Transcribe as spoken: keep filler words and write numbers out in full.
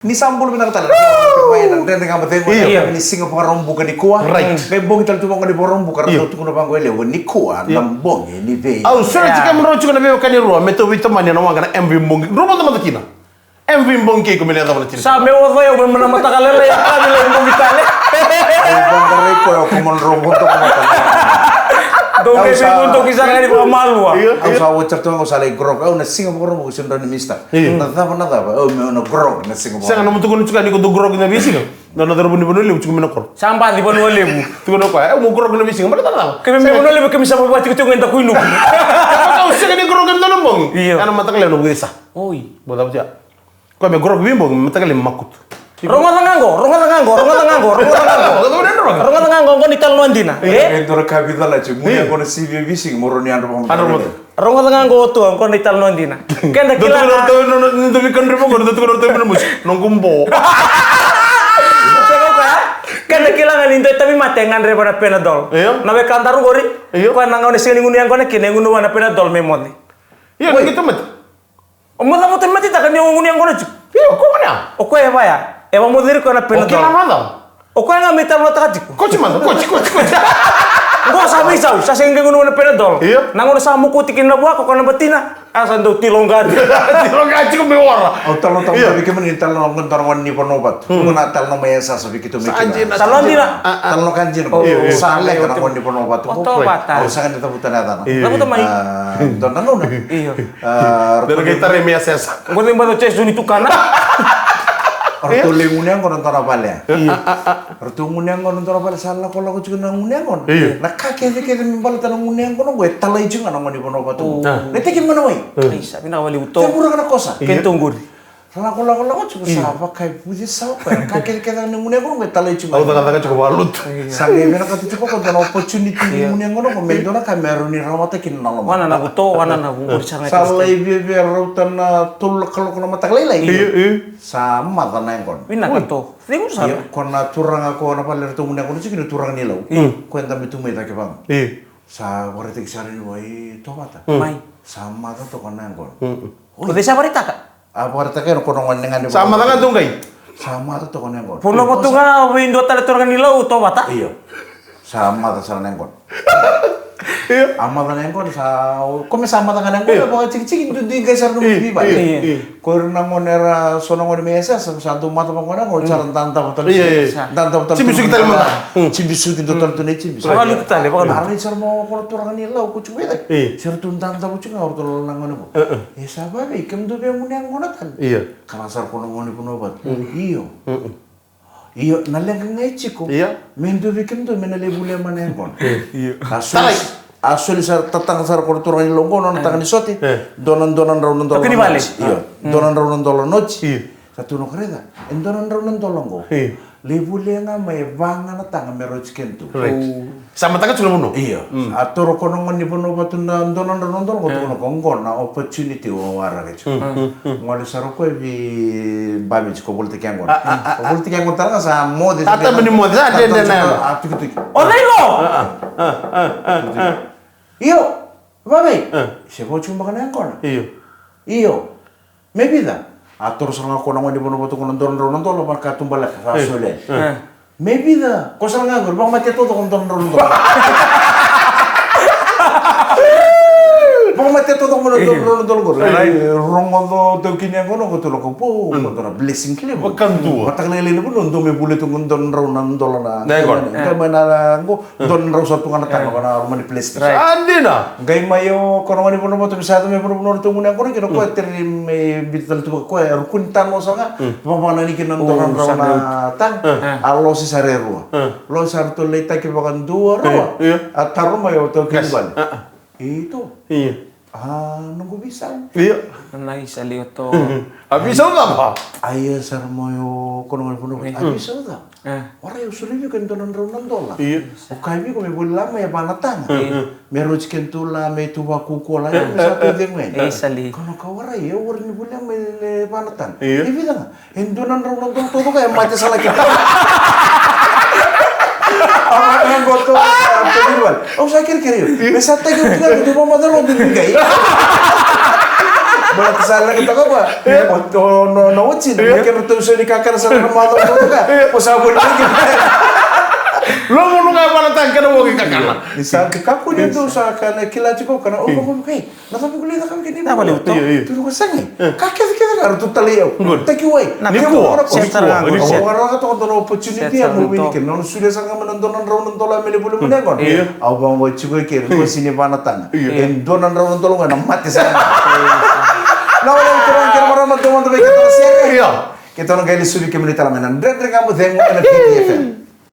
Ni sa bula vinaka tale. Mai na dredre ga ma cegu. Io. Ni siga Vakaraubuka nikua. Right. Qai bogi tale tu vaqo ni Vakaraubuka, ra Io. Dau tukuna vaqo e levu nikua na Io. Bogi ni vei. Au sere Io. Tiko e mrau tiko na veiwekani rua me tou veitamani ena waqa na M V bogi. Rua mada mada kina. M V bogi kei ko me na yacova na tini. Sa me oca yau me mana mataka lailai e kavi lai bogi tale. Au vaqarai koya ko mrau vodo ko mata. Dou Au me sa- veivodoki sara ga ni vakamalua. Io. Au sa watch tu, au sa lai grog. Au na siga Vakaraubuka, au sega ni rawa ni miss-taka. Io. Na cava, na cava, au me au na grog na siga Sega na Vakaraubuka. Mutuka ni tuka ni ko dou grog na veisiga. Na na cauravou ni Vanua Levu tiko mai na koro. Sa baci Vanua Levu. Tiko na koya, e, au mo grog na veisiga, baleta na cava? Kemi mai Vanua Levu, kemi sa vavati ko tiko ena daku inuku. Au sega ni grog ena dua na bogi. Io. Ena mataka lailai na vuesa. Oi. Mo cava tia. Koya me grog veibogi, mataka lailai makutu. Rogoca ga qo, rogoca ga qo, rogoca ga qo, rogoca ga qo. Rogoca ga qo. Rogoca ga qo, qo ni talanoa dina. Io. E? E dua na ka vica na tiko, gunu yaqona sivia veisiga, mo rawa ni yadra vakamataka. Yadra vakamataka. Rogoca ga qo tu, qo na italanoa dina. Keda kila ga. Dou tukuna o ratou, dou tukuna o ratou mai na musu. Noqu bo. Sega o koya. Keda kila ga ni dua e tauvimate e gadreva na Panadol. Io. Na wekadaru qori. Io. Koya na gauna e sega ni gunu yaqona kina, e gunu vua na Panadol me moce. Io, na qito mate. O moce, moce, moce, taka ni o gunu yaqona tiko. Io, ko gunu ya. O koya e vaya. E vamoce ira koya na Panadol. O kila mada. O koya ga me talanoataka tiko. Koti mada, koti, koti, koti. Qo sa veisau, sa sega ni gunu na Panadol. Io. Na gauna sa mokuti kina na vuaka, ko na batina. A sa dau tiloqa tiko. Tiloqa tiko me ora. Au talanoataka Io. Vei kemuni, talanoa qo dua na gone ni Vanuavatu. Hmm. Qo na talanoa mai e sasa vei keitou mai Sa kina. Dina, Sa sa dina. Dina. A, a. Talanoa ka dina. Oh, oh. Sa leqa na gone ni Vanuavatu. O Tovata. Au sega ni cavuta na yacana. Io. Cavuta mai. A, dua na gauna. Io. A, Dua na qai tara me yasayasa. Qo cei baca o Jesu ni tukana? Ratou lai gunu yaqona dua na vale. Io. Ratou gunu yaqona dua na vale, sa lakolako tiko na gunu yaqona. Io. Na ka kecekece me baleta na gunu yaqona qo e talai tiko ga na gone ni Vanuavatu. Oh. A. Na teki mana wai. Io. Ai, sa vinaka vale uto. Tebura ga na kosa. Io. Kento qori. Ra lakolako lako tiko sa Io. Vaka e vuci sa o koya. Ka kecekece ga na gunu yaqona qo e talai tiko ga. Au cakacaka tiko vakalotu. Io. Sa qai vinakata tiko ko dua na opportunity ni Io. Gunu yaqona qo me dua na ka me rawa ni rawata kina na loma. Wana na vuto, wana na vuto, sa qai Sa tiko. Lai viavia rauta na tolu na kaloko na mataka lailai. Io, io. Sa maca na yaqona. Vinaka Oi. To. Cegu sara. Io, ko na turaga ko na vale ratou gunu yaqona tiko na turaga ni Lau. Io. Ko e dabe tu mai cake vaqo. Io. Sa vakaraitaki sara ni wai Tovata. Mm. Mai. Sa maca toka na yaqona. Mm. Oi. O cei sa vakaraitaka? A vakaraitaka ena ko na gone ga ni Sa maca ga tu qai. Sa maca toka na yaqona. Punova tu ga vei dua tale turaga ni Lau Tovata. Io. Sa maca sara na yaqona. Io. A maca na yaqona sa, o, ko me sa maca ga na yaqona, Io. Vakatikitiki duidui qai sara na Io, vivale. Io, io. Ko ira na gone era so na gone me yasayasa, sa dau maca vaqo na yaqona, sa ra dadava tale. Io, io. Dadava tale. Jibisuki tale mada. Mm. Jibisuki dua tale tu na jibi. Vakalutu tale, vakalutu. A rai sara mai ko na turaga ni Lau ko tiko mai cake. Io. Sa ratou dadava tiko ga o ratou na gone qo. E, e. E sa vavei, kemudou via gunu yaqona tale. Io. Kala sara ko na gone ni Vanuavatu. Mm. Io. Mm, mm. Io, na leqa ga e tiko. Io. Me dua vei kemudou me na lai volia mai na yaqona. Io. A soli, Talai. A soli sara, tataga sara ko na turaga ni Lau qo, nona taga ni sote. E. Dua na, dua na drau na dola Toka ni na vale. Noti. Io. Mm. Dua na drau na dola na noti. Io. Sa tu na ka raica. E dua na drau na dola qo. Io. Lai volia ga mai e va ga na taga me rauti kena tu. Right. Sa mataka tu na vanua. Io. Mm. A toro ko na gone ni Vanuavatu na dua na drau na dola qo, E. Tukuna ko qo na opportunity o waraka tiko. Mm, mm, mm. Gole sara ko e vei Bamiti ko volitaki yaqona. A, a, a, a. Ko volitaki yaqona tale ga sa moce. Sa tabe ni moce, sa dede na yaqona. A tukituki. O cei lo? A, a, a, a, a. Io, vavei. A. Se vo tiko beka na yaqona. Io. Io. Me vica? A toro sara ga ko na gone ni Vanuavatu ko na dua na drau na dola, vaka tubaleka, sa E. Solia. E. E. Me vica? Ko sara ga qori, vakamatea taucoko na dua na drau na dola. Vakamatea taucoko na dua na drau na dola qori. E. Rogoca o taukei ni yaqona qo, tukuna ko, po, Mm. ko dua na blessing kili. Vakadua. Mataka lailai na vanua, dua me volia tu qo dua na drau na dola na. Na yaqona. Qai mai na qo, Dua na drau sa tu ga na taga, va na ruma ni plastic. Right. Sa dina. Qai mai o, ko na gone ni Vanuavatu me sa yaco mai Vanuavatu na tou gunu yaqona kina, o koya tere me biuta tale tu vaka koya, e rukuni tano sara ga. Mm. Vakavanani kina na dua na drau na taga. Mm. A losi sara e rua. Mm. Losi sara tu lai taki vakadua rua. Io. A taro mai o taukei ni vale. Ito. Io. A, noqu veisau. Io. Na isa lioto. A veisau cava? A ia sara mai o ko na gone ni Vanuavatu. A veisau cava? E. Warai, au solia vei iko e dua na drau na dola. Io. Au kaya vei iko me voli la mai e va na taga. Io. Me rauti kena tu la, me tu vakukua la, io, me sa tu cegu yani. Isa li. Ko na ka warai, au warai ni voli la mai e va na taga. Io. E vica ga? E dua na drau na dola taucoko e mate sara kina. Au na qo tu, au sa kerekere io. Me sa taki oti ga, me tu vamacala oti ni qai. Sa lagi toka va. O, o, no, no, oti, na kena tau soni kakana sa na mato toka. O sa voli lagi. Lo mo nunga mana tang kena woki kakana. Ni sa kakuni tu sa kana kila tiko kana o ko ko kai. Na tabi kuli na kami kini. Na vale uto. Iyo, iyo. Tu ko sangi. Ka kece kece ka tu tale au. Good. Taki wai. Na ni kua. Ni kua. Au wara ka toka dona opportunity ya mo wini ke. Na sule sanga mana dona rau na dola mele bulu mene gon. Iyo. Au ba mo chiko ke. Ko sini vana tana. Iyo. E dua na drau na tolu ga na mate sara. Na wale u toro kere marama toro mata vei keitou na sere. Io. Keitou na qai lesu vei kemuni tale mai na Dredre Ga Mo Cegu ena V T F M.